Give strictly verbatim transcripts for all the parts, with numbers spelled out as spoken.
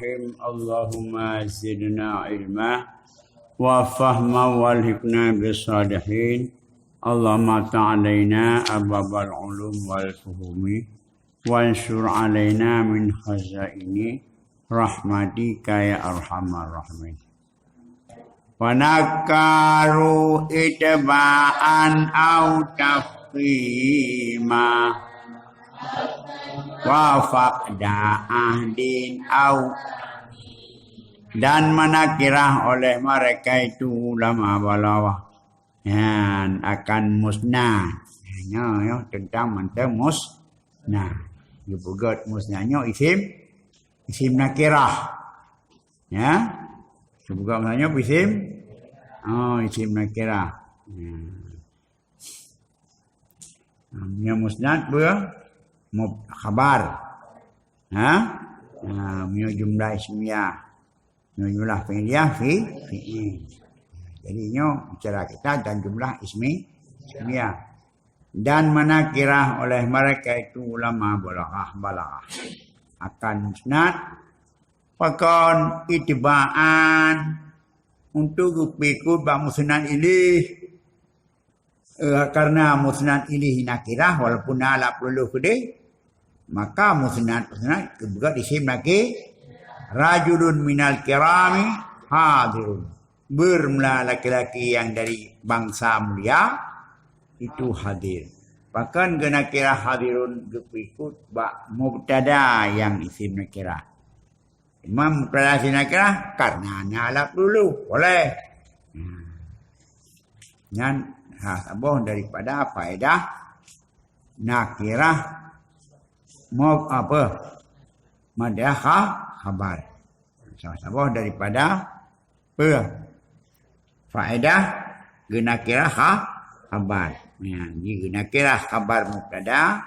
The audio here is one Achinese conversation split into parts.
Bismillahirrahmanirrahim. Allahumma zidna ilma wa fahma walhiqna bis salihin. Allahumma ta'alaina ababal ulum wal fuhumi. Wansur alaina min khazaini rahmatika ya arhamar rahimin. Fanakaru itba'an au tafkhima wa faqda ahdin au, dan menakirah oleh mereka itu ulama balawah. Nyan akan musnad. Nyoe, nyoe teuntang mantong musnad. Geupeugét musnad nyoe isim, isim nakirah. Ya. Geupeugét musnad nyoe isim, oh, isim nakirah. Ya. Nyoe musnad peue? Mub-, khabar. Ha? Ha, meunyoe jumlah ismiyah. Nyoe jumlah fi'liyah, fi-, fi'il. Jadi nyoe bicara kita dan jumlah ismi, ismiyah. Dan menakirah oleh mereka itu ulama balaghah, balaghah. Akan musnad, pakon itba'an untuk geupeuikut bak musnad ilih. Eh, karena musnad ilih nakirah, walaupun na lam peuleuh keudeh, maka musnad, musnad geupeugét isim naki-, rajulun minal kirami hadirun. Bermula laki-laki yang dari bangsa mulia itu hadir. Pakon geunakirah hadirun geupeuikut bak mubtada yang isim nakirah. Imam mubtada isim nakirah karena na lam peuleuh, boleh. Nah. Nyan ha, saboh daripada faedah nakirah mau apa? Madah kha-, khabar. Salah saboh daripada apa? Faedah geunakirah kha-, khabar. Ya, jadi geunakirah khabar mubtada.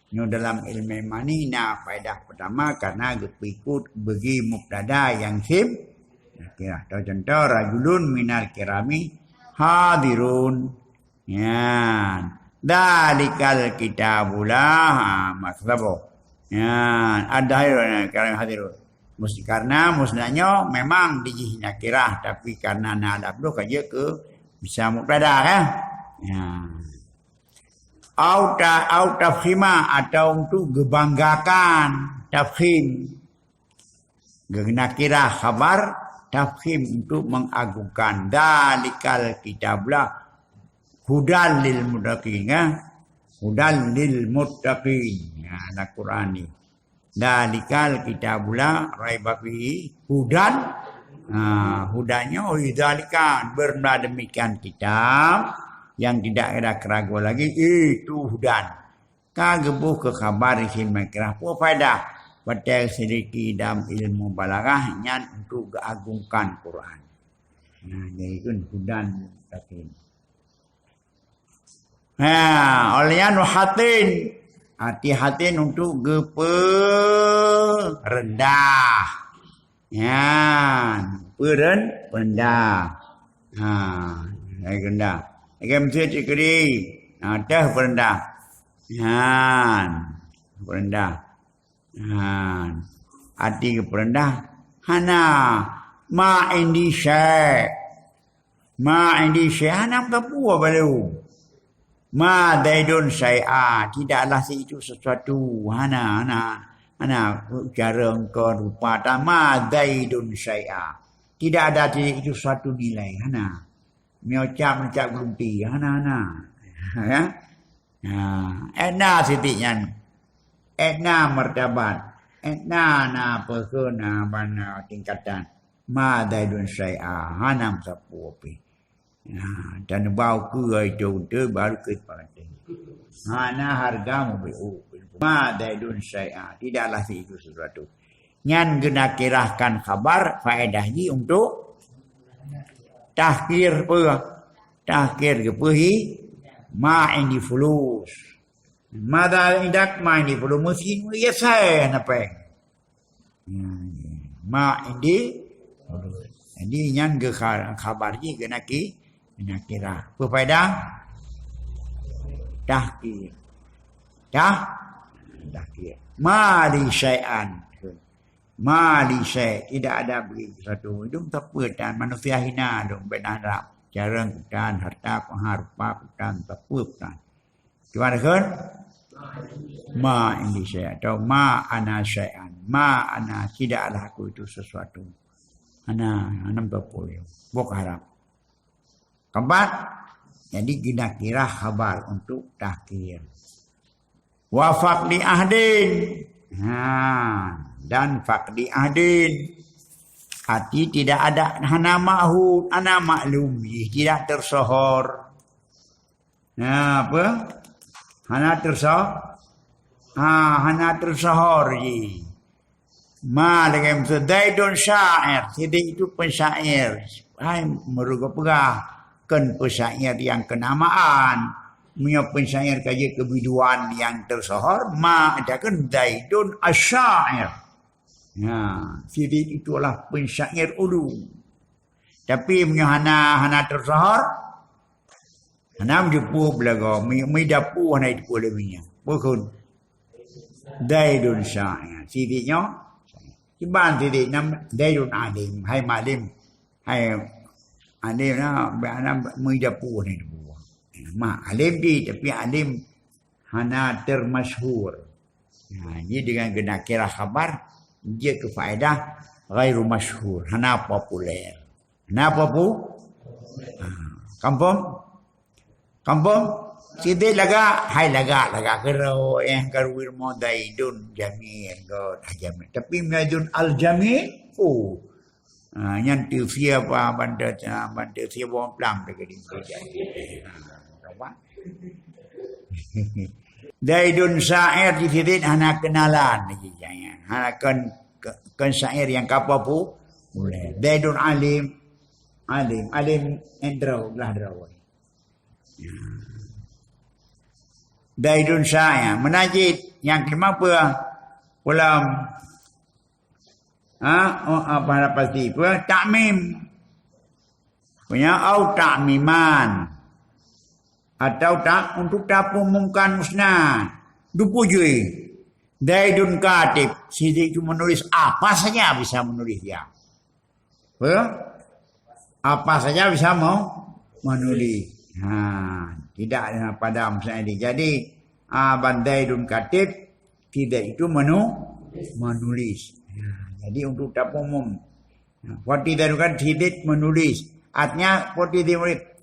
Nyoe dalam ilmu mani na faedah pertama karena geupeuikut bagi mubtada yang isim nakirah. Atau contoh, rajulun minal kirami hadirun. Nyan. Dalikal kitabula. Ha, maksud apa? Nyan. Ada hadirun, kirami hadirun. Mus-, karena musnadnya memang dijih nakirah, tapi karena na lam peuleuh ka jeuet keu bisa mubtada, kan? Nyan. Au ta-, au tafkhima, atau untuk geubanggakan, tafkhim. Geunakirah khabar, tafkhim untuk mengagungkan. Dalikal kitabula hudan lil muttaqin, ya. Hudan lil muttaqin. Ya, dalam Quran ni. Dalikal kitabula raiba fihi hudan. Ha, hudannya, oh, dalika, bermula demikian kitab yang tidak ada keraguan lagi, itu hudan. Ka geuboh keu khabar isim nakirah, peue faedah? Watée seuliki dalam ilmu balaghah nyan untuk geuagungkan Quran. Nah, jadi kan hudan lil muttaqin. Ha, oleh nyan hatin. Arti hatin untuk geupeurendah. Nyan, peuren-, peurendah. Ha, lagée rendah. Lagée miseue cit keudeh. Ha, teuh peurendah. Nyan, peurendah. Nyan. Arti geupeurendah, hana, ma indi syai'. Ma indi syai', hana meusapeue balu. Ma Zaidun syai'a, tidaklah si itu sesuatu. Hana, hana, hana cara engkau rupa ta, ma Zaidun syai'a. Tidak ada di itu suatu nilai, hana. Meucap-meucap geulunti, hana, hana. Ya? Ha, edna siti nyan. Edna martabat. Edna na peue keu na bana tingkatan. Ma Zaidun syai'a, hana meusapeue pih. Nah, dan bau keu itu beutôi baru keu pakai. Hana harga mubeu. Ma Zaidun syai'a, tidaklah si itu sesuatu. Nyan geunakirahkan khabar, faedah jih untuk tahkir peue? Tahkir geupeuhi ma indi fulus. Mada indak ma indi fulus, meusikin, ya saya na péng. Hmm, ma indi fulus. Jadi nyan geu kha-, khabar jih geunaki-, geunakirah. Peue faedah? Tahkir. Tah-, tahkir. Ma li syai'an. Ma li syai', tidak ada bagi sesuatu. Idun sapeue tan, manusia hina lôn, bèk na harap. Carông kutan, harta kuhan, rupa kutan, sapeue kutan. Cuman kan? Ma indi syai' atau ma ana syai'an. Ma ana, tidaklah aku itu sesuatu. Ana, ana meuteupue. Bôh harap. Keempat, jadi gina kira khabar untuk tahkir. Wa faqdi ahdin. Ha, dan faqdi ahdin. Arti tidak ada, hana ma'hud, hana maklum, tidak tersohor. Nah, apa? Hana tersoh-, ha, hana tersohor ji. Ma lagèe miseue Zaidun sya'ir, sidek itu pensyair. Hai, meureuga peugah, kon pensyair nyang keunamaan. Meunyoe pensyair ka jeuet keu biduan nyang tersohor, ma takheun Zaidun asy-sya'ir. Ya, sidek itulah pensyair ulôn. Tapi meunyoe hana, hana tersohor, hana meujipue beulagoe, mi, mi dapu hana jipue lé minyeuk. Bukon. Zaidun sya'ir. Sidek nyoe, kiban sidek nam Zaidun alim. Hai malim. Hai alim na, bak na mi dapu hana jipue. Mak alim di, tapi alim hana termasyhur. Nah, ini dengan gina kira khabar, jeuet keu faedah ghairu masyhur, hana populer. Hana popu-, ha, kampung? Kampung? Sidek lagak, hai lagak, lagak keudroe, eh, ka ruwir mo Zaidun Jamil, god, ah, Jamil. Tapi Zaidun Al-Jamil, oh. Ha, nyan teusia apa, banda, ha, banda teusia bawang plam dekat di. Ha, apa? Zaidun sya'ir di sidek hana kenalan lagi, jangan. Hana kon, kon sya'ir nyang ka populer. Zaidun alim, alim, alim nyang droe, lah droe. Ya. Zaidun sya'ir, meunan cit, nyang keulima peue? Pulang. Ha, oh, apa pasti peue? Takmim. Punya au takmiman. Atau tak untuk tapumumkan musnad. Dupujui. Zaidun katib. Sidek itu menulis apa saja bisa menulis dia. Apa? Apa saja bisa mau menulis. Ha, tidak ada pada misalnya ini. Jadi, ah, ban Zaidun katib, sidek itu menu-, menulis. Ha, jadi untuk tapumum. Ha, seperti tadi kan sidek menulis. Artinya seperti dia menulis.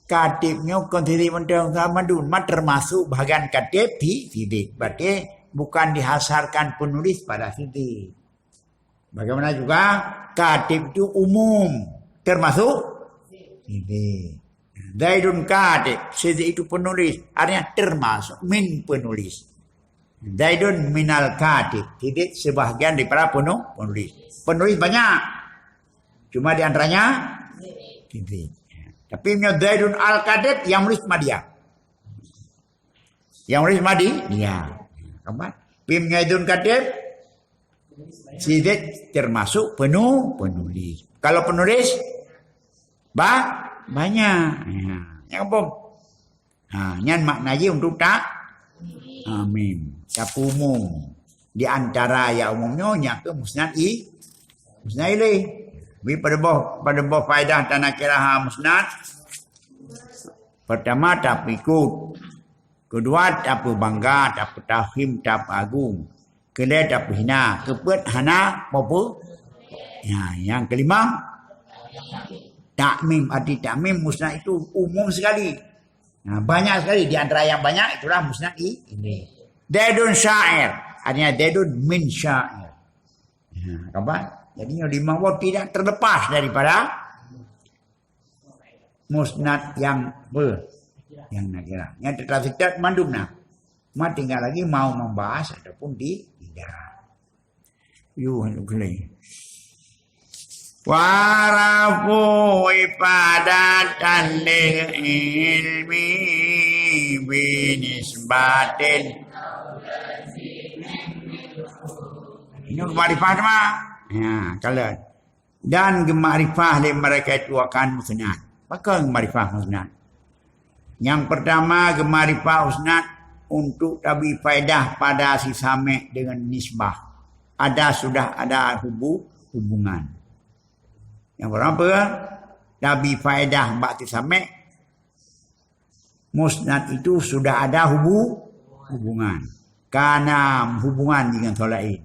Katib nyoe kon sidek mantong sama dun, ma termasuk bahagian katib di sidek. Berarti bukan dihasarkan penulis pada sidek. Bagaimana juga katib itu umum, termasuk sidek. Zaidun katib, sidek itu penulis, artinya termasuk min penulis. Zaidun minal katib, sidek sebahagian daripada penu-, penulis. Penulis banyak, cuma di antaranya sidek. Tapi meunyoe Zaidun al-katib, yang menulis cuma dia. Yang menulis cuma di-, dia. Apa? Tapi meunyoe Zaidun katib, sidek termasuk penu-, penulis. Kalau penulis, ba-, banyak. Ya. Nyang apa? Ha, nyan makna jih untuk tak-, takmim. Tapumum. Di antara nyang umum nyoe nyang keu musnad i-, musnad ilaih. Tapi pada boh, pada boh faedah tanakirah musnad. Pertama, tapeuikot. Keudua, tapeubangga, tapeutauhim, tapeuagung. Keulhèe, tapeuhina. Keupeuet, hana popu-, ya, nyang keulima, takmim. Arti takmim, musnad itu umum sekali. Nah, banyak sekali. Di antara yang banyak, itulah musnad i-, ini. Zaidun sya'ir. Artinya, Zaidun min sya'ir. Nah, kapan? Jadi, yang lima boh tidak terlepas daripada musnad yang be-, yang nakirah. Yang tetap, tetap mandum nah. Ma tinggal lagi mau membahas ataupun di-, tidak. Yu, hanu kali. Warafu ifadatan lil ilmi binisbatin. Ini makrifah mah. Ya, kalau dan geumakrifah lé mereka itu akan musnad. Pakon geumakrifah musnad? Nyang pertama, geumakrifah musnad untuk tabri faedah pada si samè dengan nisbah. Ada, sudah ada hubu-, hubungan. Nyang pertama apa? Tabi faedah bak si samek, musnad itu sudah ada hubu-, hubungan. Kana hubungan dengan soe laén.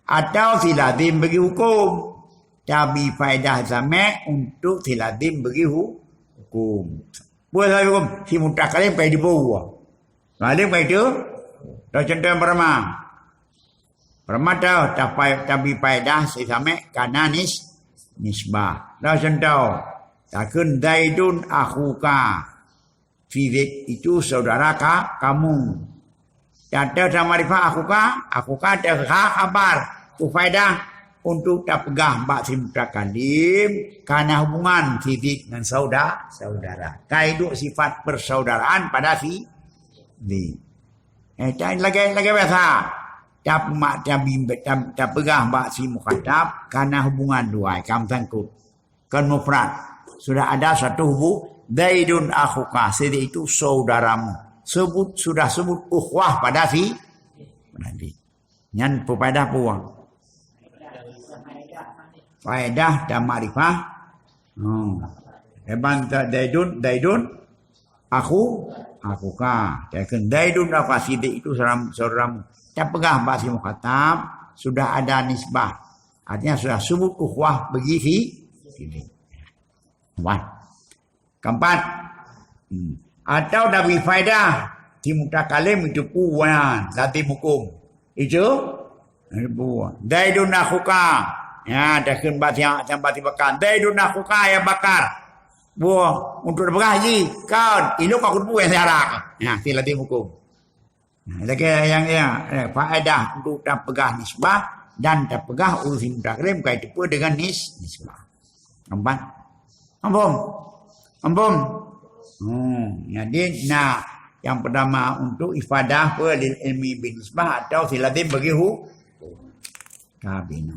Atau si lazim bagi hukum. Tabi faedah samek untuk si lazim bagi hu-, hukum. Peue salah hukum? Si mutakalim kai dibuah. Lalu kai tu, dah contoh yang pertama. Pertama dah, tapai-, tabi faedah si samek kana nis-, nisbah. Dah contoh, takheun Zaidun akhuka. Si Zaid itu saudara ka-, kamu. Tata sama rifah akhuka, akhuka teuka khabar. Tu faedah untuk tapeugah bak si mutakalim, kana hubungan si Zaid ngon sauda-, saudara. Kai duek sifat persaudaraan pada si Zaid. Eh, ta-, lagèe, lagèe biasa. Tapeuma-, tabi-, ta-, tapeugah bak si mukhatab, kana hubungan dua, ka meusangkot. Kon mufrad. Sudah ada satu hubu-, Zaidun akhuka, si Zaid itu saudaramu. Sebut, sudah sebut ukhuwah pada si, pada si. Nyan peue faedah peue? Faedah dan makrifah. Hmm. Eban ta-, Zaidun, Zaidun, akhu, akhuka. Takheun Zaidun akhuka, si Zaid itu saudara-, saudaramu. Tapeugah bak si mukhatab, sudah ada nisbah. Artinya sudah sebut ukhuwah bagi si, si Zaid. Wan. Keempat. Hmm. Atau tabi faedah si mutakalim itu peue, lazim hukum. Itu, itu peue. Zaidun akhuka. Ya, takheun bak si, bak si Bakar. Zaidun akhuka ya Bakar. Peue, untuk peugah ji, kon, ilôn ka kuteupeu nyang siara. Ya, si lazim hukum. Nah, lagèe nyang, ya, eh, faedah untuk tapeugah nisbah dan tapeugah ureueng si mutakalim kai teupeu dengan nis-, nisbah. Nampak? Ampun. Ampun. Hmm, jadi na nyang pertama untuk ifadah peue lil ilmi bin nisbah atau si lazim bagi hu-, ka bina.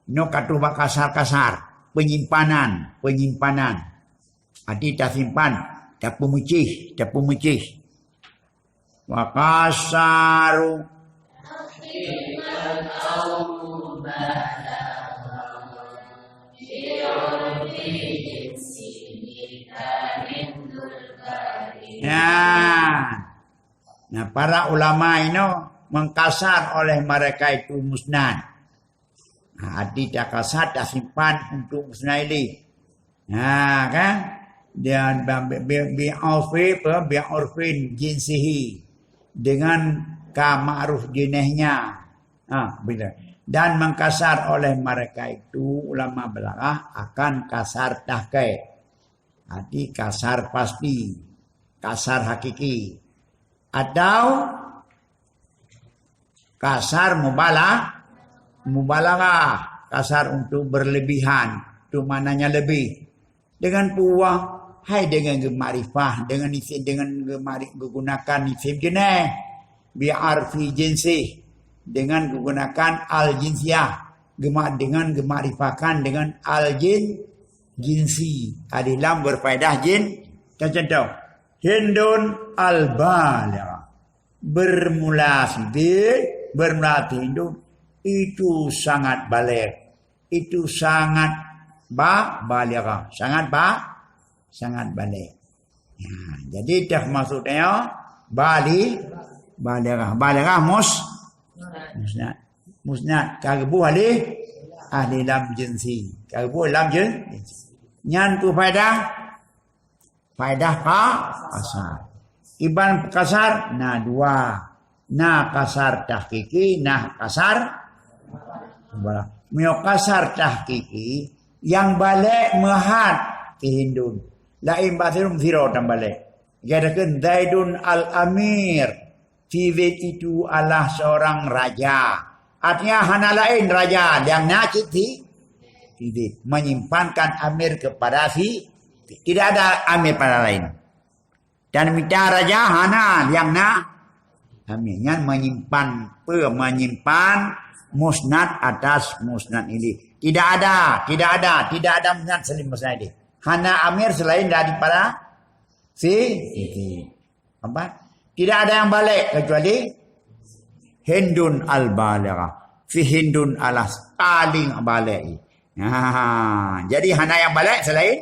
Nyoe ka tuh bak kasar-kasar, penyimpanan, penyimpanan. Arti tasimpan, tapeumeucih, tapeumeucih. Wa qasaru. Ya. Nah, para ulama inoe mengkasar oleh mereka itu musnad. Ha, arti takasar tasimpan untuk musnad ilih. Ha, kan? Dan bi, bi, bi urfi, apa? Bi urfin jinsihi. Dengan ka ma'ruf jenisnya. Ha, bila. Dan mengkasar oleh mereka itu ulama balaghah akan kasar tahqiq. Arti kasar pasti, kasar hakiki. Atau kasar mubalah-, mubalaghah, kasar untuk berlebihan, itu maknanya lebih. Dengan peue? Hai dengan geumakrifah, dengan isim, dengan geumari-, geugunakan isim jeunèh, bi arfi jinsih, dengan geugunakan al jinsiyah, geuma-, dengan geumakrifahkan dengan al jin-, jinsi, alif lam berfaedah jin. Contoh, Hindun al-balighah. Bermula si Zaid, bermula si Hindun, itu sangat baligh. Itu sangat ba-, balighah. Sangat ba-, sangat baligh. Ya, jadi teuh maksudnya bali-, balighah. Balighah mus-, musnad. Musnad. Ka geuboh alif, alif lam jinsi. Ka geuboh lam jin-, jinsi. Nyan peue faedah? Faedah ka-, kasar. Iban kasar na dua. Na kasar tahqiqi, na kasar mubalah. Meunyoe kasar tahqiqi, nyang baligh meuhat si Hindun. Laén bak si Hindun sidroe tan baligh. Geutakheun Zaidun al-Amir. Si Zaid itu adalah seorang raja. Artinya hana laén raja nyang na cit si, si Zaid. Menyimpankan amir kepada si, tidak ada amir pada lain. Dan mita raja hana nyang na amir. Nyan menyimpan peue? Menyimpan musnad atas musnad ilih. Tidak ada, tidak ada, tidak ada musnad selain musnad ilih. Hana amir selain daripada si, si, si. Apa? Tidak ada yang baligh kecuali Hindun al-balighah. Fi Hindun alas paling baligh. Ha, jadi hana nyang baligh selain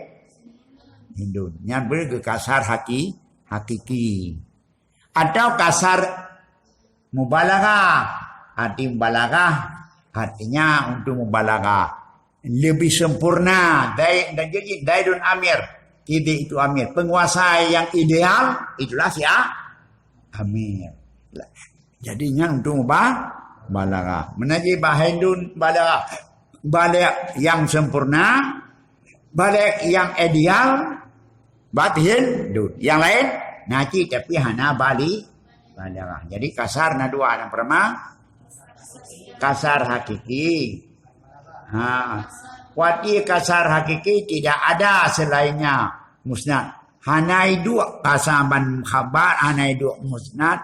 Hindun. Nyan bri keu kasar haki-, hakiki. Atau kasar mubalaghah. Arti mubalaghah, artinya untuk mubalaghah. Lebih sempurna. Zaid dan jadi Zaidun amir. Siddiq itu amir. Penguasa yang ideal, itulah si A-, amir. Jadi nyan untuk muba-, mubalaghah. Meunan jih bak Hindun balaghah. Baligh yang sempurna, baligh yang ideal, bak Hindun. Yang lain, na cit tapi hana bali-, balaghah. Jadi kasar na dua, nyang pertama, kasar hakiki. Ha. Wati kasar hakiki tidak ada selainnya musnad. Hana iduek kasar ban khabar, hana iduek musnad,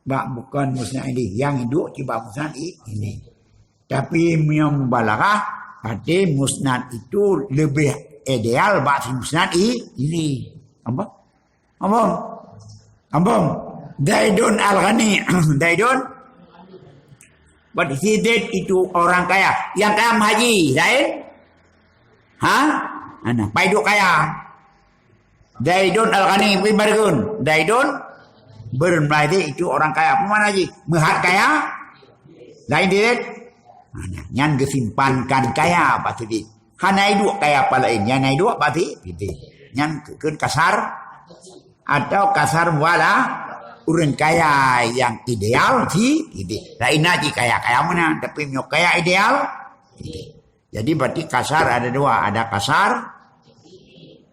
bak bukan musnad ini. Yang iduek cit bak musnad i-, ini. Tapi meunyoe mubalaghah, berarti musnad itu lebih ideal bak si musnad i-, ini. Apa? Ambong. Ambong. Zaidun Al-Ghani. Zaidun. Berarti si Zaid itu orang kaya. Yang kaya meuhaji, Zaid? Ha? Ana, pai duek kaya. Zaidun Al-Ghani bin Bargun. Zaidun bermula itu orang kaya. Peue makna jih? Meuhat kaya. Lain Zaid. Ana, nyan geusimpankan kaya bak si Zaid. Hana iduek kaya pah laén, nyan na iduek bak si Zaid. Nyan keu-, keu kasar atau kasar wala ureueng kaya yang ideal si Zaid. Lain na jih kaya-kaya meunan, tapi meunyoe kaya ideal, si Zaid. Jadi berarti kasar ada dua, ada kasar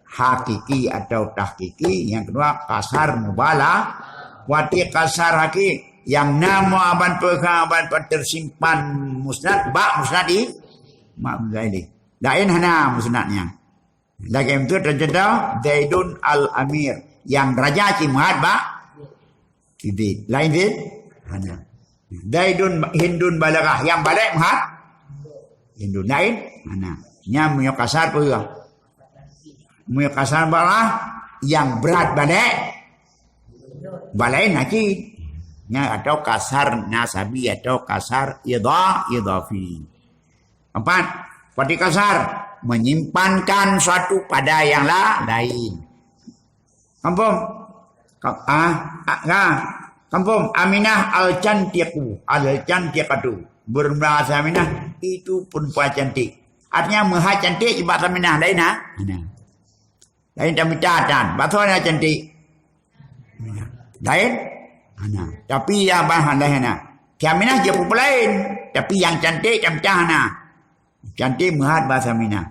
hakiki atau tahkiki, yang kedua kasar mubalah. Berarti kasar hakiki yang na muaban peukha ban tersimpan musnad bak musnad i-, bak musnad ini. Lain hana musnad nyan. Lagèe meuteuk teucontoh Zaidun Al-Amir yang raja cit meuhat bak Zaid. Lain Zaid? Hana. Zaidun Hindun balaghah yang baligh meuhat Hindun. Lain? Hana. Nyan meunyoe kasar peue? Meunyoe kasar balah yang berat baligh, baligh na cit. Nyan atau kasar nasabi atau kasar idha-, idhafi. Empat, berarti kasar, menyimpankan suatu pada yang la-, lain. Kampung. Ka-, ah, ah, ah. Kampung. Aminah al-cantiqu, al-cantiqatu. Bermula Aminah itu perempuan cantik. Artinya meuhat cantik bak Aminah lain, ha? Nah. Lain tamita tan. Bak soe na cantik? Lain? Hana. Tapi ya bah lain hana. Aminah jeuet peue lain. Tapi yang cantik tamita hana. Cantik meuhat bak Aminah.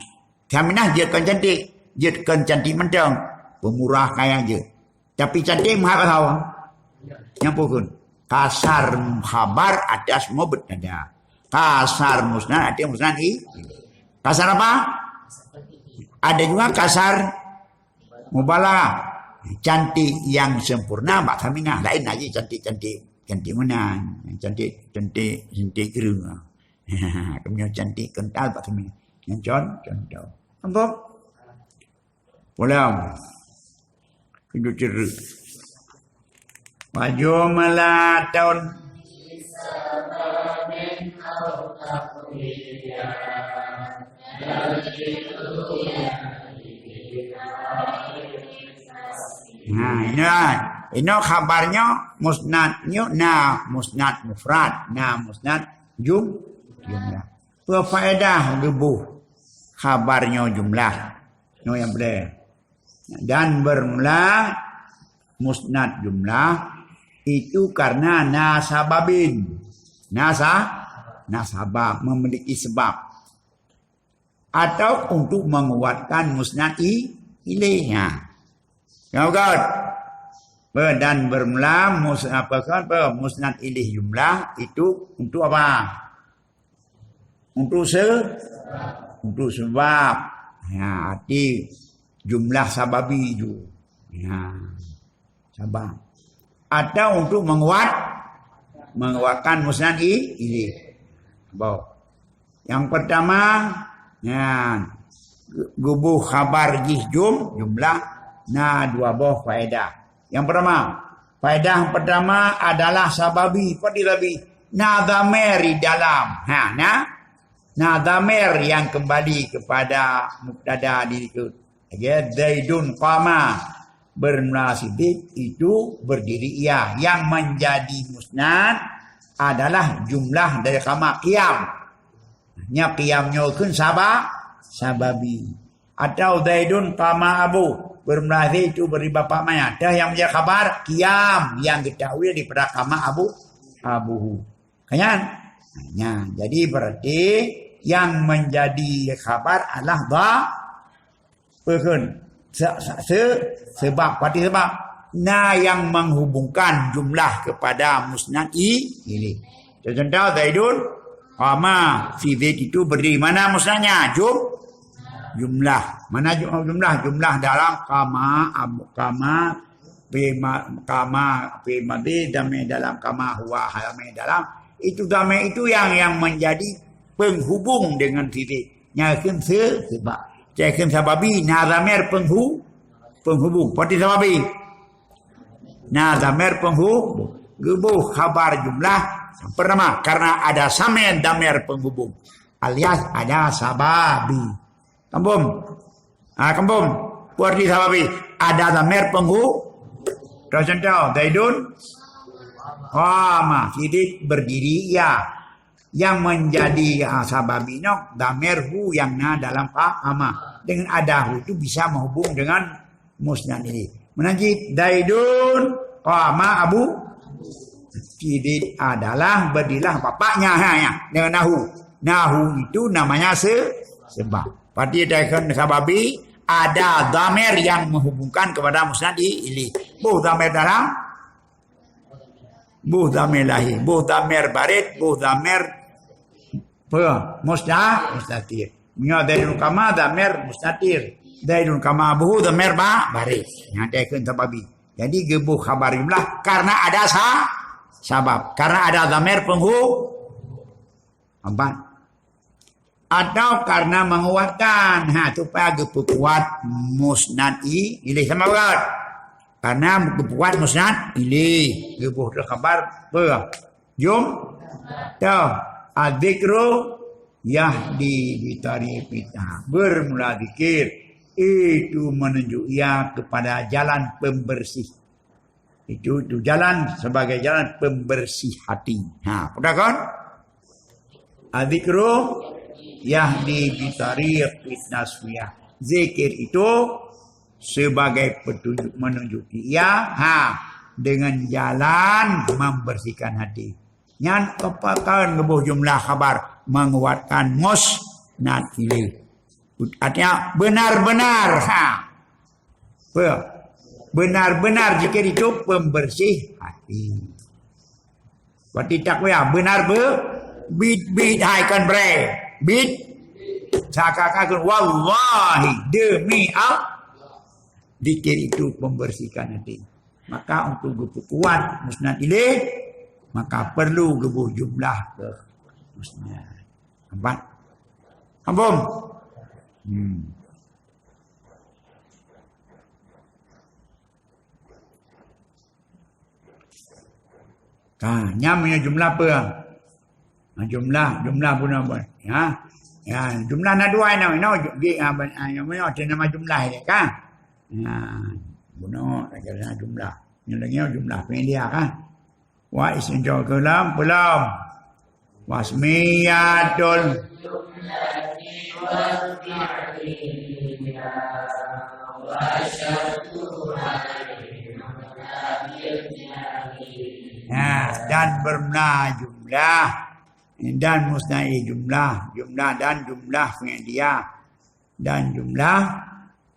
Aminah jeuet kon cantik. Jeuet kon cantik mantong. Pemurah kaya jeuet. Tapi cantik meuhat bak soe? Nyang pukon. Kasar khabar atas mubtada. Kasar musnad atas musnad i-, kasar apa? Ada juga kasar mubalaghah. Cantik yang sempurna bak Aminah. Lain lagi cantik-cantik. Cantik meunan. Cantik, cantik, cantik keureung. Kemudian cantik kental bak Aminah. Yang con-, contoh. Nampak? Pulang. Keuneuk ceureuek. Baju meulatôn. Nah, inoe, inoe khabar nyoe musnad nyoe na musnad mufrad, na musnad jum-, jumlah. Peue faedah geuboh khabar nyoe jumlah? Nyoe nyang peulée. Dan bermula musnad jumlah itu karena na sababin. Na sa-, na sabab, memiliki sebab. Atau untuk menguatkan musnad i-, ilaih. Ha. Yang beugöt. Be-, dan bermula mus-, apa kan, be-, musnad ilaih jumlah itu untuk apa? Untuk se-, untuk sebab. Ya, arti jumlah sababi ju. Ya. Sabab. Atau untuk menguat, menguatkan musnad i-, ini. Boh. Yang pertama, ya, geuboh khabar jih jum-, jumlah, na dua boh faedah. Yang pertama, faedah pertama adalah sababi, fadilabi. Na dhamer di dalam. Ha, na? Na dhamer yang kembali kepada mubtada di situ. Lagèe Zaidun qama. Bermula si Zaid itu berdiri ia. Yang menjadi musnad adalah jumlah dari qama, qiyam. Nya qiyam nyoe kheun saba-, sababi. Atau Zaidun qama abu. Bermula si Zaid itu berdiri bapak maya. Dah yang menjadi khabar, qiyam. Yang geuta'wil daripada qama abu, abuhu. Kan nyan? Nyan. Jadi berarti yang menjadi khabar adalah dha-, peukheun. Se-, se-, se-, sebab. Berarti sebab. Na yang menghubungkan jumlah kepada musnad i-, ilaih. Contoh, Zaidun qama, si Zaid itu berdiri. Mana musnadnya? Jum-, jumlah. Mana ju-, jumlah? Jumlah dalam qama, abu-, qama, fi ma-, qama, fi madhi, dhamer dalam qama, huwa, dhamer dalam. Itu dhamer itu yang, yang menjadi penghubung dengan si Zaid. Nyan kheun se-, sebab. Cai kheun sababi, na dhamer penghu-, penghubung. Berarti sababi. Na dhamer penghu-, geuboh khabar jumlah pertama karena ada samen dhamer penghubung alias ada sababi. Kambom. Ah, kambom. Berarti sababi ada dhamer penghu-, contoh, Zaidun qama, si Zaid berdiri ia. Yang menjadi, ah, sababi nyoe dhamer hu yang na dalam qama. Dengan ada hu itu bisa menghubung dengan musnad ilaih. Meunan cit Zaidun qama abu, si Zaid adalah berdirilah bapaknya, ha, ya. Dengan nahu. Nahu itu namanya se-, sebab. Berarti dengan sababi ada dhamer yang menghubungkan kepada musnad i-, ilaih. Boh dhamer dalam, boh dhamer lahé, boh dhamer barit, boh dhamer Peue? Musta-, mustatir. Meunyoe Zaidun qama, dhamer mustatir. Zaidun qama abuhu, dhamer ba-, barit. Nyan teukeun sababi. Jadi, geuboh khabar jumlah karena ada sa-, sabab. Karena ada dhamer penghu-, empat. Atau karena menguatkan. Ha, supaya geupeukuat musnad i-, ilaih sama beurot. Karena geupeukuat musnad ilaih. Geuboh khabar peue? Jum-, toh, adzikru yahdi bitariqit tahar. Bermula zikir itu menunjuk ia kepada jalan pembersih. Itu, itu jalan sebagai jalan pembersih hati. Ha, peue kon? Adzikru yahdi bitariqit tasfiyah. Zikir itu sebagai petunjuk, menunjuki ia, ha, dengan jalan membersihkan hati. Nyan kepakan geuboh jumlah khabar menguatkan musnad ilaih. Artinya benar-benar, ha. Peue? Benar-benar zikir itu pembersih hati. Berarti takwiyah benar be-, bit-bit hai kon bre. Bit. Seakan-akan wallahi, demi Allah. Zikir itu membersihkan hati. Maka untuk geupeukuat musnad ilaih, maka perlu geuboh jumlah keu musnad. Nampak? Ampun. Hmm. Ka, nyan meunyoe jumlah peue? Ha, jumlah, jumlah bunoe, bunoe. Ya. Ya, jumlah na dua inoe, inoe ju-, ji, ha, ban, ha, nyoe, nyoe, arti nama jumlah ilèe, ka? Ya, bunoe, kira jumlah. Nyoe lagèe nyoe jumlah, peue dia, ka? Wa ism jawab kalam, belum. Wasmiyatul. Nah, dan bermula jumlah, dan musnad jumlah, jumlah dan jumlah fi'liyah, dan jumlah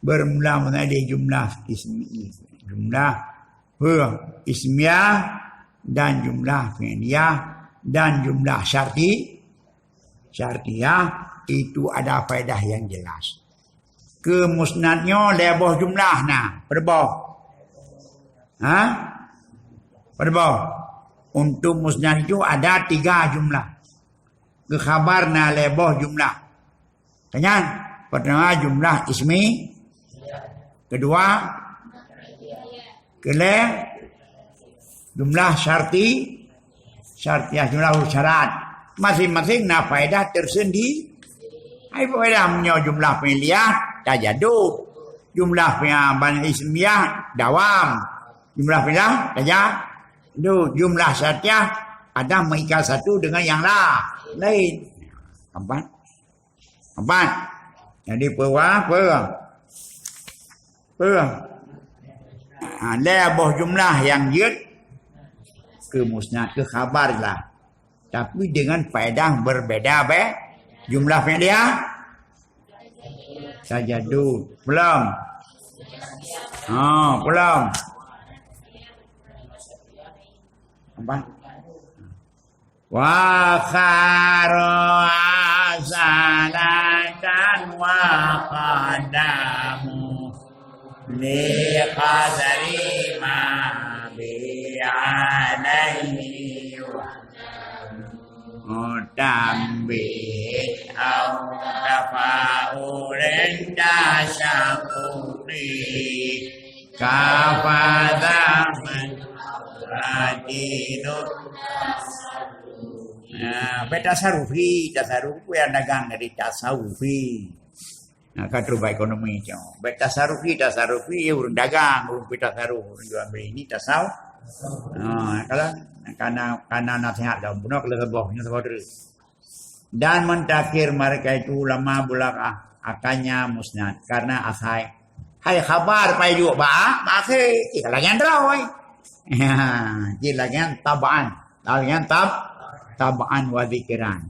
bermula musnad jumlah ismi, jumlah, ha, ismiyah, dan jumlah fi'liyah, dan jumlah syarti-, syartiyah, itu ada faedah yang jelas. Keu musnad nyoe lhèe boh jumlah na, peue boh? Ha? Peue boh? Untuk musnad itu ada tiga jumlah. Keu khabar na lhèe boh jumlah. Kan nyan, pertama jumlah ismi, kedua, keulhèe, jumlah syarti, Syartiyah jumlah syarat. Masing-masing na faedah tersendiri. Hai faedah meunyoe jumlah fi'liyah tajadud. Jumlah fi'il ban ismiyah dawam. Jumlah fi'liyah tajadud. Jumlah syartiyah ada mengikat satu dengan yang la-, lain. Nampak? Empat. Jadi, peue, peue? Peue? Ha, lhèe boh jumlah nyang jeuet keu musnad, keu khabar lah. Tapi dengan faedah berbeda be-, jumlah fi'liyah. Tajadud. Belum. Ha, belum. Apa? Wa khara asalatan wa qadamu li qadri ma bi alaihi wa tanbih au tafa'ulin tasyaqqi. Kafadha min awradinu. Nah, beta sarufi, tasaruf yang dagang dari tasawufi. Nah, kan terubah ekonomi cok. Beta sarufi, tasarufi, ya ureueng dagang, ureueng pita saruf, ureueng jual beli ini tasawuf. Nah, kalau karena, karena nasihat dalam bunoe kalau seboh, nyoe seboh terus. Dan mentakhir mereka itu ulama bulak ah, akannya musnad karena asai. Hai khabar pai jok ba, ba akhé, cit lagèe droe. Ya, cit lagèe tabaan. Lagèe tab, tabaan wa zikran.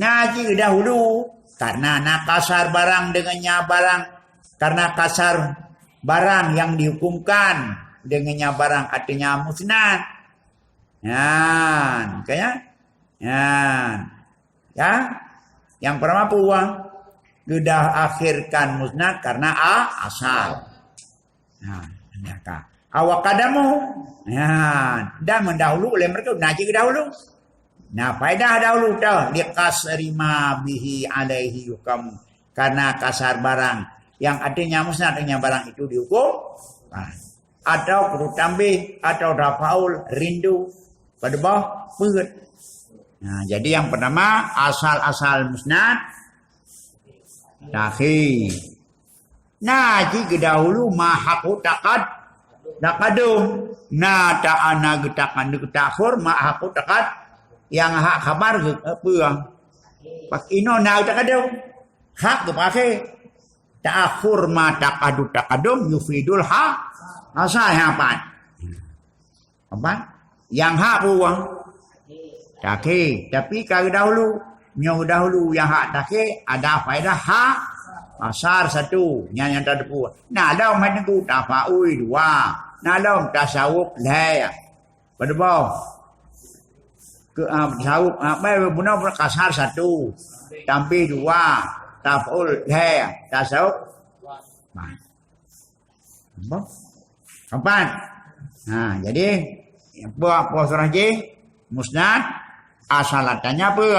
Nah, cit dahulu karena na kasar barang dengannya barang, karena kasar barang yang dihukumkan dengannya barang artinya musnad. Nyan, makanya, nyan. Ya. Yang pertama peue? Geudah akhirkan musnad karena a-, asal. Nah, nyaka. Aw qadamu. Nyan. Dan mendahului oleh mereka, nah, cit dahulu. Nah, faedah dahulu tah, liqasri ma bihi alaihi yuhkamu. Karena kasar barang yang artinya musnad, artinya barang itu dihukum. Nah, atau kudu tambih, atau tafaul, rindu, pada bah, peuet. Nah, jadi yang pertama, asal-asal musnad, takhir. Nah, cit dahulu ma haqqu taqad-, taqadum. Na ta ana geutakan, geutakhur, ma haqqu taqad, yang hak khabar ge-, apa? Pak ino na taqadum. Hak geupaké. Ta'akhur ma taqadu taqadum yufidul ha-, hasal hapan. Apa? Yang hak peue? Takhir. Tapi ka dahulu. Nyoe dahulu yang hak takhir ada faedah ha-, hasal satu. Nyan nyang teupeue. Nah, ada umat teungku tafaul dua. Nah, ada tasawuf lhèe. Pada boh. Ke, ah, tasawuf, ah, bai bunoe pun kasar satu. Tambih dua. Tafaul lhèe. Tasawuf. Nah. Apa? Empat. Ha, jadi, apa, apa surah jih? Musnad, asal latanya apa?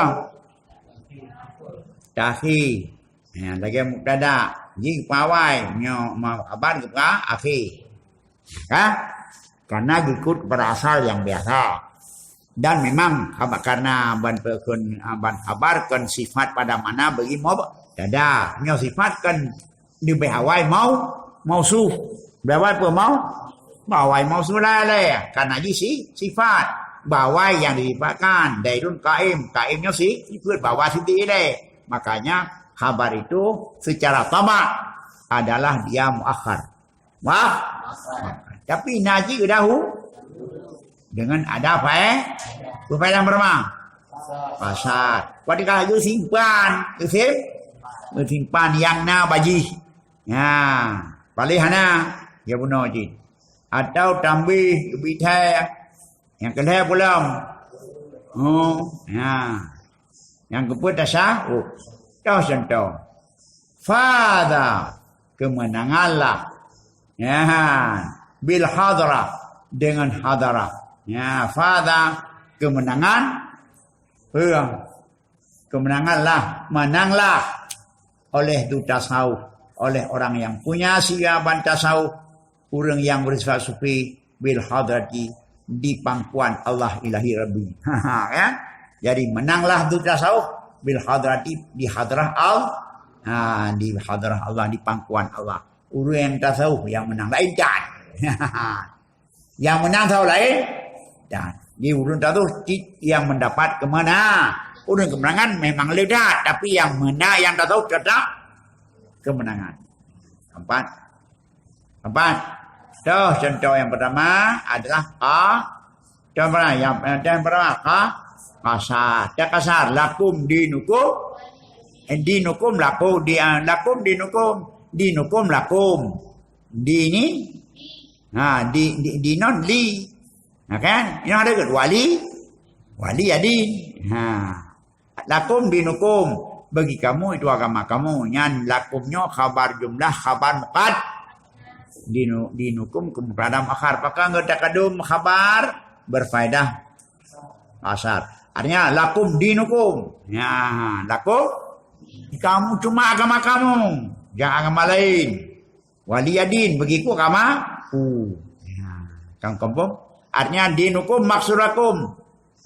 Takhir. Ha, lagèe mubtada. Jih pawai, nyoe ma-, khabar geupa akhir. Kan? Karena geukut kepada asal yang biasa. Dan memang haba-, karena ban pe-, keun, ah, ban khabar keun sifat pada mana bagi mubtada. Nyoe sifat kan leubeh awai mau, mausuf. Leubeh awai peue mau? Bak awai mausuf lah lé. Karena jih si-, sifat. Bak awai yang disifatkan. Zaidun qaim. Qaim nyoe si-, sifat bak awai siti lé. Makanya khabar itu secara tabak adalah dia muakhar. Wah. Tapi na cit dahulu dengan ada fae-, faedah beurama. Pasal. Pada ka geusimpan, geusim-, geusimpan nyang na bajih. Ya, paléh hana, ya bunoe cit. Atau tambih geubi thèe nyang keu lhèe pulang. Oh, ya. Nyang keupeuet tasawuf. Toh contoh. Faza, kemenanganlah. Ya, bil hadrah, dengan hadrah. Ya, faza, kemenangan. Peue? Kemenanganlah, menanglah oleh duta tasawuf, oleh orang yang punya siaban tasawuf, ureueng yang bersifat sufi, bil hadrati, di pangkuan Allah ilahi rabbi. Ha, kan? Jadi, menanglah tu tasawuf bil hadrati, di hadrah Allah. Ha, di hadrah Allah, di pangkuan Allah. Ureuëng nyang tasawuf nyang menang, laén tan. Nyang menang saboh laén tan. Di ureuëng tasawuf cit nyang mendapat keumena-, ureuëng kemenangan memang le that, tapi nyang menang nyang tasawuf tetap kemenangan. Empat. Empat. Toh, contoh nyang pertama adalah qa-, contoh pertama, nyang, nyang pertama qa-, qasar. Teu qasar, lakum dinukum, eh, dinukum lakum, di, ah, lakum dinukum, dinukum lakum. Dini, ha, di, di, dinon li. Ha, kan? Nyang ada ke? Wali, wali adin. Ha. Lakum dinukum, bagi kamu itu agama kamu. Nyan lakum nyoe khabar jumlah, khabar muqad-, dinu-, dinukum ke mubtada muakhar. Pakon geutakadum khabar berfaedah asar. Artinya, lakum dinukum. Ya, lakum, kamu cuma agama kamu, jangan agama lain. Wali adin, begitu agama ku. Ya, kan kampung. Artinya, dinukum maksurakum.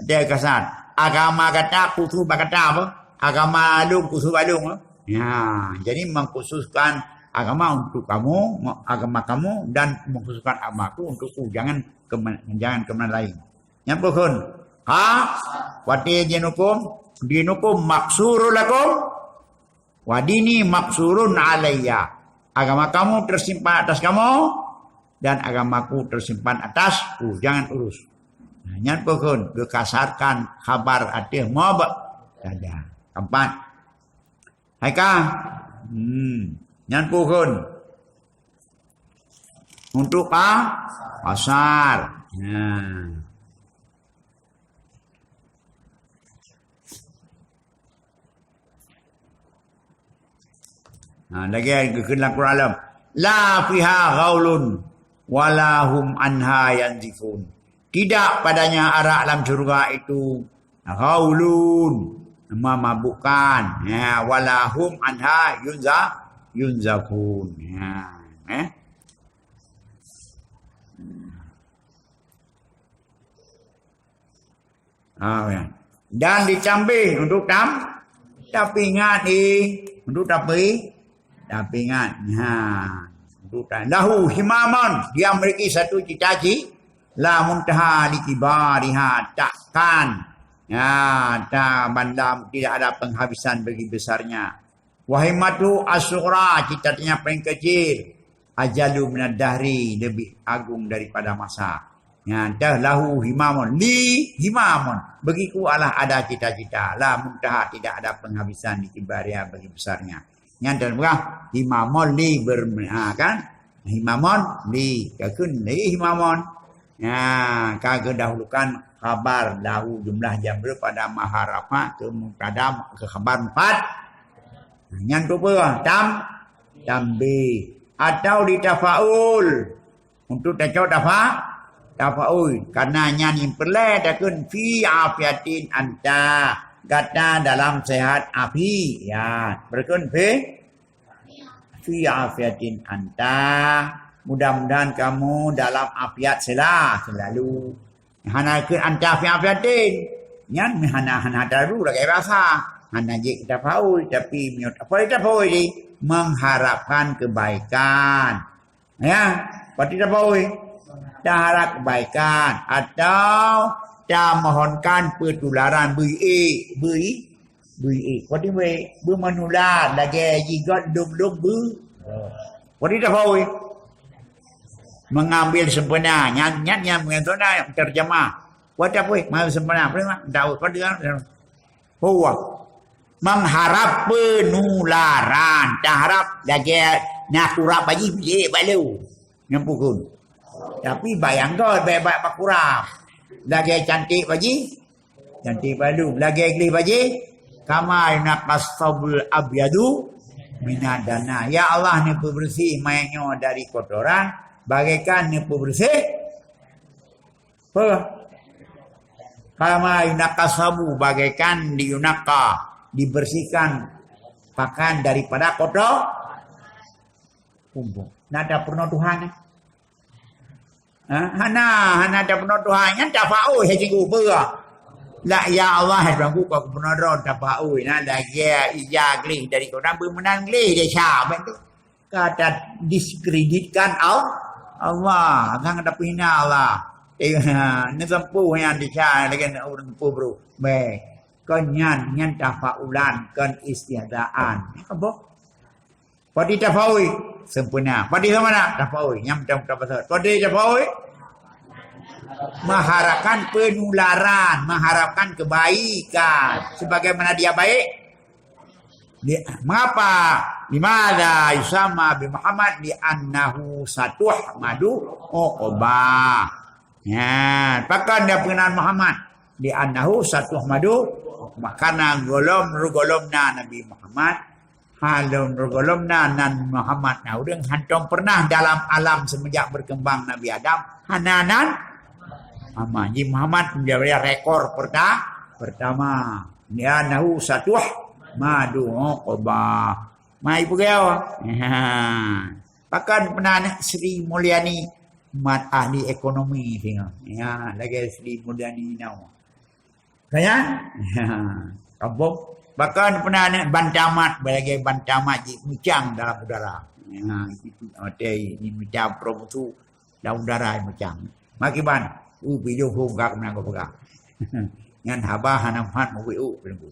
Dia kasar. Agama gata khusus bak gata apa? Agama lôn khusus bak lôn, eh? Ya, jadi mengkhususkan agama untuk kamu, agama kamu, dan mengkhususkan agamaku untukku. Jangan kemen-, jangan kemenangan lain. Nyang peukhon. Ha? Wati dinukum, dinukum maksurul lakum. Wa dini maksurun alayya. Agama kamu tersimpan atas kamu, dan agamaku tersimpan atasku. Jangan urus. Nah, nyan peukhon geukasarkan khabar ateueh mubtada. Keempat. Hai ka? Hmm. Nyan peukhon. Untuk qa-, qasar. Nah. Ha, lagèe geukheun lam Quran lom, "La fiha ghaulun wa la hum anha yanzifun." Tidak padanya arak lam syurga itu ghaulun, memabukkan. Ya, wa la hum anha yunza-, yunzafun. Ya, eh. Ha, ya. Dan dicambih untuk tam-, tapi ingat, eh, untuk tapi, tapi ingat. Ha, untuk ta-, lahu himaman, dia memiliki satu cita-cita, la muntaha li kibariha, takkan, ya, ta-, banda tidak ada penghabisan bagi besarnya. Wa himmatu as-sughra, cita-citanya paling kecil, ajalu minad dahri, lebih agung daripada masa. Nyan teuh lahu himamun, li himamun. Begitu Allah ada cita-cita, la muntaha, tidak ada penghabisan di kibaria bagi besarnya. Nyan teuh peugah himamun li ber-, ha, kan? Himamun li, ka kheun li himamun. Nah, ka geudahulukan khabar lahu jumlah jamrud pada maha rafa keu mubtada, keu khabar muqad-, nyan tu peue? Tam-, tambih. Atau ditafaul. Untuk tacok tafa-, tafaul. Karena nyan nyang peureulèe takheun fi afiatin anta. Gata dalam sehat afiat. Beukheun fi fi afiatin anta. Mudah-mudahan kamu dalam afiat sela-, selalu. Hana keu anta fi afiatin. Nyan hana, hana taru lagèe rasa. Hana jeuet tafaul, tapi meunyoe tafaul, tafaul di mengharapkan kebaikan. Ya, berarti tafaul. Taharap kebaikan atau tamohonkan peutularan bui, bui Bui, eh, kau ni bui, bui menular lagèe jigot lom-lom bui. Kau ni dah bui. Mengambil sempena, nyan, nyan, nyan, nyan, terjemah. Kau tak bui, mengambil sempena. Apa nama? Daud, kau dengar? Huwa. Mengharap penularan. Taharap lagèe na kurap baji, bui, balu. Nyang pukul. Tapi bayangkan baik-baik bakurap. Lagèe cantik baji, cantik balu. Lagèe gleh baji, kama yunaqqa tsawbul abyadu minad danas. Ya Allah, neupeubeureuséh manyét nyoe dari kotoran, bagaikan neupeubeureuséh peue? Kama yunaqqa tsawbu, bagaikan diyunaqqa, dibersihkan pakaian daripada kotor. Kumpung. Nah, ada peurunoe Tuhan, eh? Ha? Hana, hana tapeunoh Tuhan, nyan tafa'ul, hai cikgu, peue? La, ya Allah, hai Tuhanku, kok peunoh droe tafa'ul. Nah, lagèe ija gleh dari Quran, beumeunan gleh desya, beutôi. Ka tadiskreditkan Al-, Allah, sang tapeuhina Allah. Eh, ha, neusampoe nyan desya lagèe ureueng sampoe brôk. Bèk. Kon nyan, nyan tafa'ulan, kon istihzaan. Apa? Padé tafa'ul, sempurna. Padé sama na, tafa'ul. Nyang tam-, tam-, padé tafa'ul, mengharapkan penularan, mengharapkan kebaikan. Sebagaimana dia baik. Di-, mengapa? Limadza yusamma bi Muhammad? Li'annahu satuhmadu uqbah. Nyan, pakon dia peunan Muhammad? Li'annahu satuhmadu uqbah. Karena gohlom, gohlom na Nabi Muhammad, Ha, lom, lom na nan Muhammad na ureueng hantom pernah dalam alam semenjak berkembang Nabi Adam. Hana nan Muhammad. Ji Muhammad menjadi rekor perta-, pertama. Li'annahu satuhmadu uqbah. Mai peugah. Ha. Pakon peunan Sri Mulyani mat ahli ekonomi singoh. Ya, lagèe Sri Mulyani nyoe. Kaya? Kampung. Bahkan pernah aneuk bantamat, lagèe bantamat jimeucang dalam udara. Ha, itu, watèe jimeucang promosu dalam udara jimeucang. Makiban, u bijôh hom gak meunan gak peugah. Nyan haba hana mat mubi u, Teungku.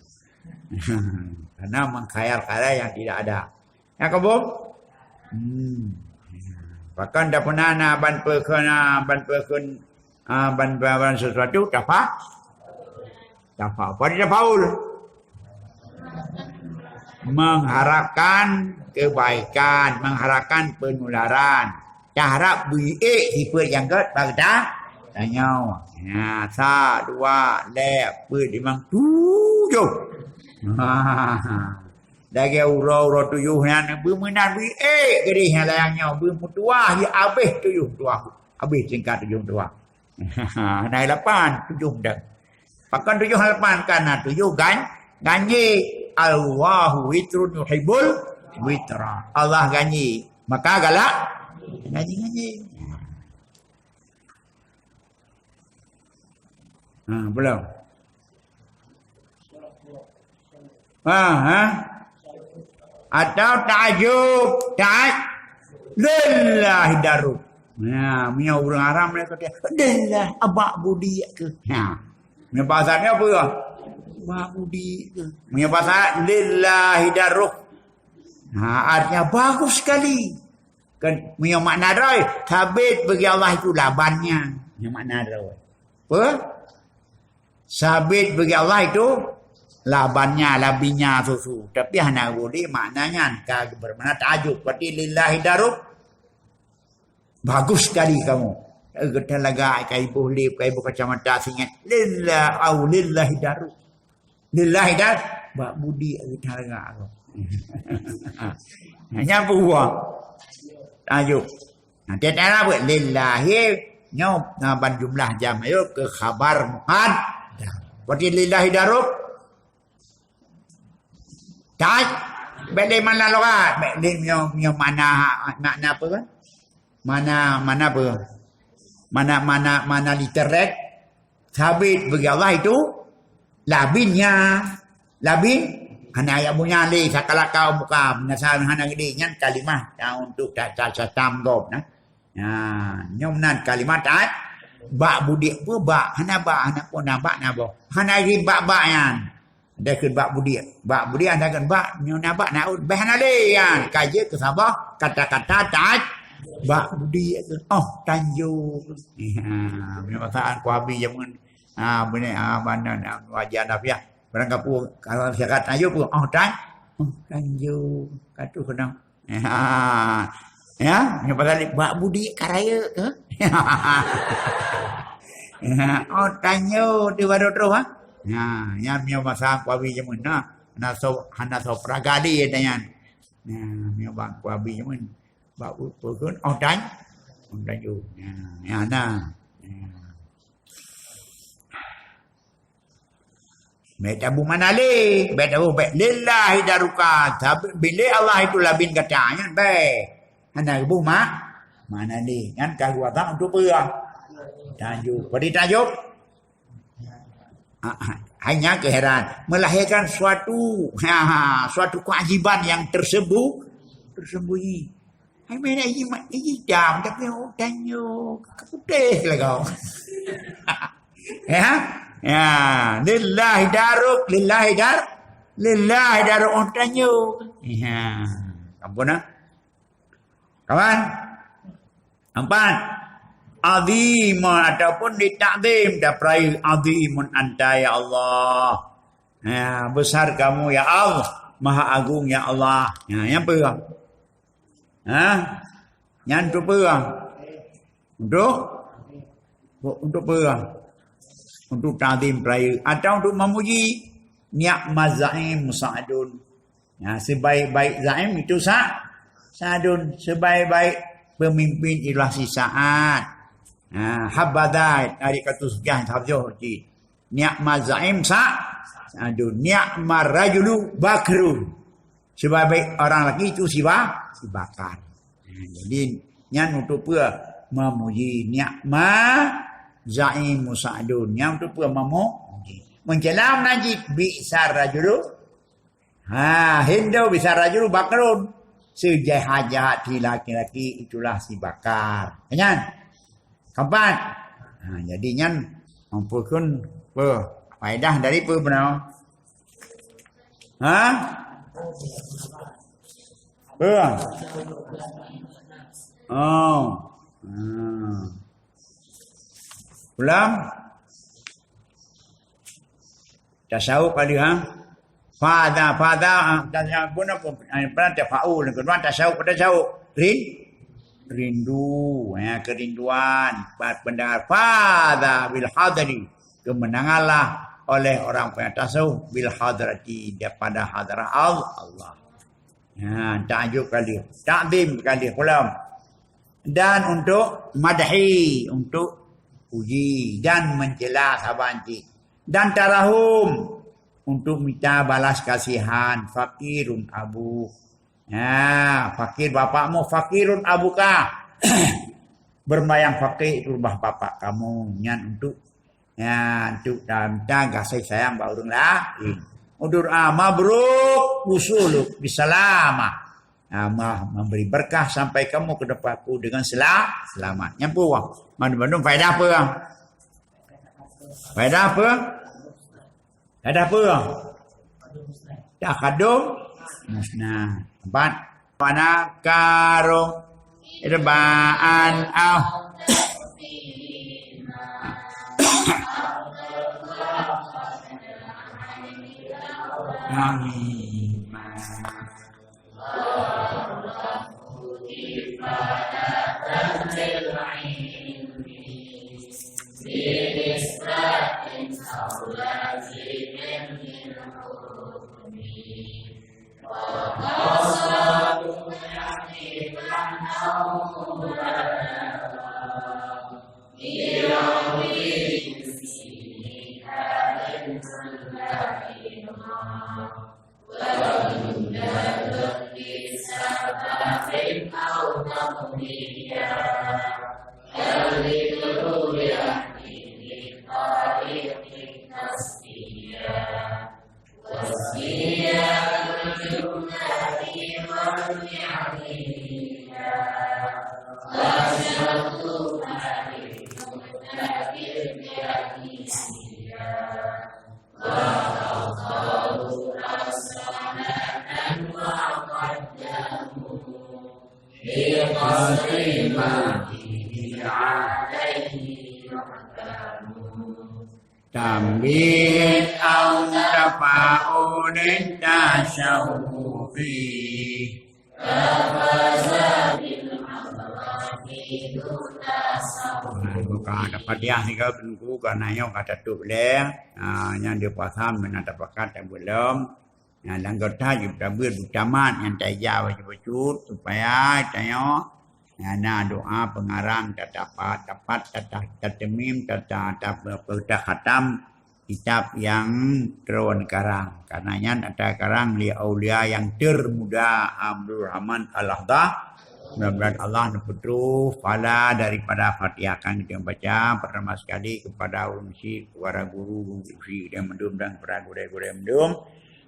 Karena mengkhayal-khayal yang tidak ada. Ya, kampung? Hmm. Bahkan dah pernah na ban peukheun, na ban peukheun, ah, ban, ban, ban sesuatu, tafa-, tafa-, apa dia tafaul? Mengharapkan kebaikan, mengharapkan penularan. Taharap beuék sifeut nyang gèt bak gata tanyoe. Ha, sa, dua, lhèe, peuet, limong, tujoh. Ha. Lagèe uroe-uroe tujoh nyan, beumeunan beuék keudéh nyang layang nyoe, beumeutuwah jih abéh tujoh meutuwah, abéh tingkat tujoh meutuwah. Hana lapan, tujoh meudan. Pakon tujoh lapan, kana tujoh gan-, ganjé. Allahu witrun yuhibbul witra. Allah ganjé, maka galak ganjé-ganjé. Ha, belum. Ha, ha? Atau ta'ajub, ta'aj-, lillahi daruk. Nah, meunyoe ureueng Arab mereka kata, "Lillah, abak budi ke." Nah, meunyoe bahasa ni apa ya? Abak budi ke. Meunyoe bahasa lillahi daruk. Nah, artinya bagus sekali. Kan, meunyoe makna droe, sabit bagi Allah itu labannya. Nyan makna droe. Apa? Sabit bagi Allah itu labannya, labinya susu. Tapi hana boleh maknanya ka bermakna ta'ajub. Berarti lillahi daruk. Bagus sekali kamu. Eh, geutanyoe lagak, ka iboh lip, ka iboh kacamata singet. Lillah, au lillahi daruk. Lillahi daruk. Bak budi geutanyoe lagak. Nyan peue? Ta'ajub. Nah, tiep-tiep na buet lillahi nyoe, na ban jumlah jam ayo keu khabar muqaddam. Berarti lillahi daruk. Taj, bèk lé makna lughat, bèk lé nyoe, nyoe makna, makna apa kan? Makna, makna apa? Makna, makna, makna literal. Sabit bagi Allah itu labinnya. Labin, hana ayat bunya lé, sakala kau buka, meunasal hana gede, nyan kalimah yang untuk ta-, ta-, ta-, tam gob, nah. Nah, nyoe meunan kalimat tat, bak budik pun bak, hana bak, hana pun na bak, na boh. Hana ri bak-bak nyan. Ada kheun bak budik. Bak budik ada kheun bak, nyoe na bak, na ut, beh hana lé nyan. Ka jeuet keu saboh kata-kata tat, bak budik tu. Oh, tanjong. Ha, meunyoe bahasa Kuabi jameun. Ha, beuna, ha, bana, ha, wajah Nafiah. Barang kapu, kalau syarat tanjong pun, oh, tan-, oh, tanjong. Ka tu keunong. Ya, ya, nyoe pasal bak budi ka rayeuk, eh? Ya, oh, tanyoe tu baru terus, ha? Ya, ya, nyoe masa Kuabi jameun na. Hana so, hana so pragali ya, nyan. Ya, nyoe bak Kuabi jameun. Bak u-, pukon, oh, tan-, oh, tanyoe. Ya, ya, na. Ya. Bèk tabu makna lé, bèk tabu bèk lillahi daruka, tapi bila Allah itu labin gata nyan bèk. Hana bu ma-, makna lé. Nyan ka geuadab untuk peurang. Tanjok. Padahai tanjok. Ah, ah, hanya keuheran. Melahirkan suatu, ha, ha, suatu keajaiban yang tersembu-, tersembunyi. Hai, mana iji ma-, iji hitam, tapi oh, tanjok. Putih lah kau. Ya? Ya. Lillahi daruk, lillahi dar-, lillahi daruk, oh, tanjok. Ya. Ampun, ah. Kawan? Empat. Azimun ataupun ditakzim, tapeurayeuk, azimun anta ya Allah. Ya, besar kamu ya Allah, maha agung ya Allah. Ya, nyang peue? Ha? Nyan untuk peue? Untuk? Untuk peue? Untuk takzim peurayeuk atau untuk memuji? Ni'maz za'im Sa'dun. Ya, sebaik-baik zaim itu Sa-, Sa'dun, sebaik-baik pemimpin ialah si Sa'ad. Ha, habadha, tarék kata seugah, habzoh cit. Ni'maz za'im Sa-, Sa'dun, ni'mar rajulu Bakrun. Sebaik-baik orang laki itu si Ba-, si Bakar. Ha, jadi, nyan untuk peue? Memuji. Ni'maz za'im Sa'dun. Nyan untuk peue? Memuji. Mencela meunan cit, bi'sar rajulu Ha, Hindu bisa rajul Bakrun. Sejahat-jahat si laki-laki itulah si Bakar. Nyan. Keempat. Ha, jadi nyan mempeukun peue? Faedah dari peue beuna? Ha? Peue? Oh. Ha. Ulang. Tasawuf ada, ha? Fadha, fadha, ha, tasawuf pun apa? Ha, pernah tafaul, kedua tasawuf, tasawuf. Rin-, rindu, ya, kerinduan. Empat pendengar. Fadha bil hadri. Kemenanganlah oleh orang yang tasawuf bil hadrati, daripada hadrah Al-, Allah. Ha, ta'jub kali. Takzim kali. Pulang. Dan untuk madhi, untuk puji dan mencela saban cit. Dan tarahum, untuk minta balas kasihan, fakirun abu. Ya, fakir bapakmu, fakirun abuka. Bermayang fakir itu rumah bapak kamu. Nyan untuk, ya, untuk minta kasih sayang bak ureueng laén. Untuk, ah, mabruk usuluk bisalamah. Ah, ma-, memberi berkah sampai kamu ke tempatku dengan sela-, selamat. Nyang peue? Mandum-mandum faedah apa? Faedah apa? Faedah apa? Takadum musnad. Empat. Wana karo irbaan au. Amin. Tanbih au tafa'ulin tasawufi. Nah, buka ada Fatihah tiga, tunggu ka nyoe ka tatup lé. Ah, nyang di puasa meunan tapakat dan belum. Nah, lam gata jeuet tabeuet beutamat nyang taija bacut-bacut supaya tanyoe na doa pengarang tatapat, tapat, tata-, tatemim, tata-, tata-, takhatam kitab nyang keudroe karang. Karena nyan ata karang lé aulia nyang termuda Abdul Rahman Al-Akhdar. Mudah-mudahan Allah neupeutrôh pahala daripada Fatihah nyang geutanyoe baca, pertama sekali kepada ulôn syik, kepada guru, guru syik nyang mandum dan kepada gurée-gurée mandum,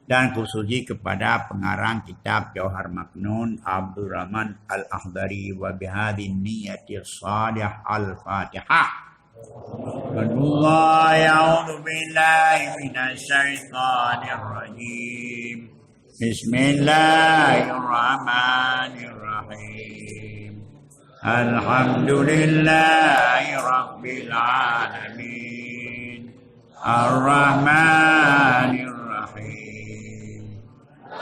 dan khusus jih kepada pengarang kitab Jauhar Maknun, Abdurrahman Al-Akhdari, wa bihadhin niyati shalihah. Al-Fatihah. Bismillah, a'udzu billahi minasy syaithanir rajim. Bismillahirrahmanirrahim. Alhamdulillahi rabbil alamin. Arrahmanir rahim.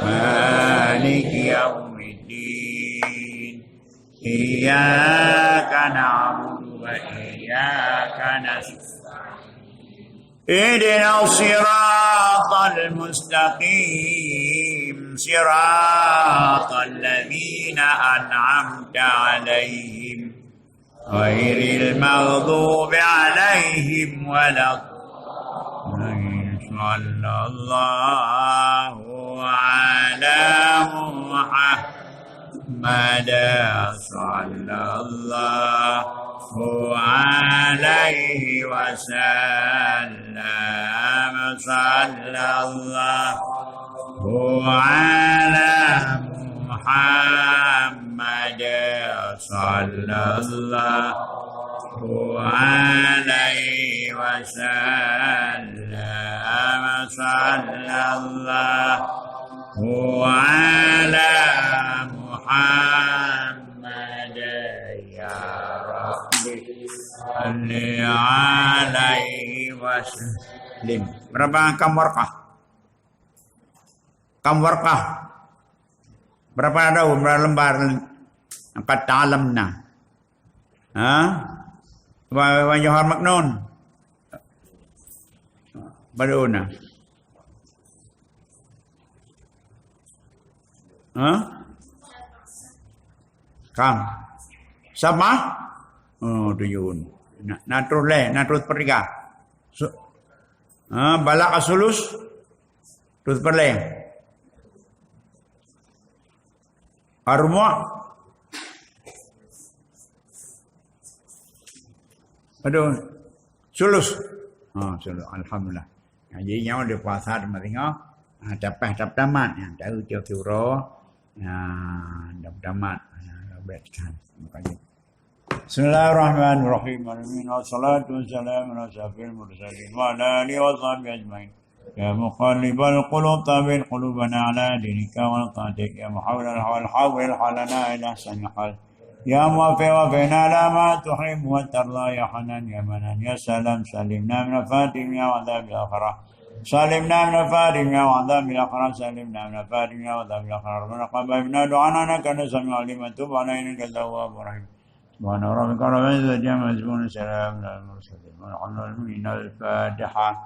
Maliki yaumiddin. Iyyaka na'budu wa iyyaka nasta'in. Ihdinas siratal mustaqim, siratal ladzina an'amta 'alaihim, ghairil maghdubi 'alaihim waladdallin. Sallallahu 'ala Muhammad. Muhammad sallallahu alaihi wasallam. Sallallahu ala Muhammad sallallahu alaihi wasallam. Sallallahu ala Muhammad. Ya Rabbi, salli alaihi wasallim. Berapa kam warqah? Kam warqah? Berapa daun, berapa lembar angkat talam na? Ha? Wa, wa Jauhar Maknun. Baru na. Ha? Kam. Sama? Oh, tujuh. Na, na terus leh, na terus pertiga. Su-, ha, balak asulus. Terus perleh. Arumah. Aduh. Sulus. Ha, sulus. Alhamdulillah. Jadi, nyoe di puasa teuma singoh. Ha, tapah tap tamat. Ya, tahu cok suro. Ya, tap tamat. Ya, buat kan. Makanya. Bismillahirrahmanirrahim. Amin. Wassalatu wassalamu ala asyrafil mursalin wa ala alihi wa sahbihi ajmain. Ya muqallibal qulub, tsabbit qulubana ala dinika wa ala ta'atik. Ya muhawwilal ahwal, hawwil halana ila ahsanil hal. Ya muwaffiq, waffiqna ila ma tuhibbu wa tarda, ya Hannan, ya Mannan, ya Salam, salimna min al-fatim ya adzabil akhirah. Salimna min al-fatim ya adzabil akhirah. Salimna min al-fatim ya adzabil akhirah. Rabbana taqabbal minna du'ana innaka antas samiul alim wa tub alaina innaka antat tawwabur rahim. Subhana rabbika rabbil izzati amma yasifun, salamun alal mursalin, walhamdulillahi rabbil alamin. Al-Fatihah.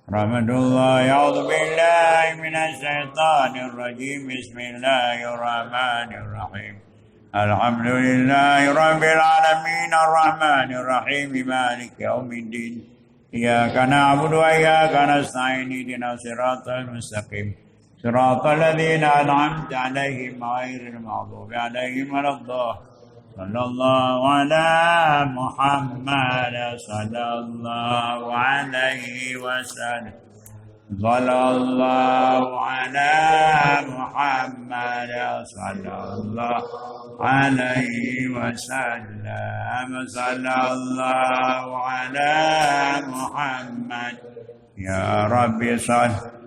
Rahmatullah. A'udzu billahi minasy syaithanir rajim. Bismillahirrahmanirrahim. Alhamdulillahi rabbil alamin. Arrahmanirrahim. Maliki yaumiddin. Iyyaka na'budu wa iyyaka nasta'in. Ihdinas siratal mustaqim. Siratal ladzina an'amta 'alaihim ghairil maghdubi 'alaihim waladdallin. Sallallahu ala Muhammad, sallallahu alaihi wasallam. Sallallahu ala Muhammad, sallallahu alaihi wasallam. Sallallahu ala Muhammad. Ya Rabbi, sal-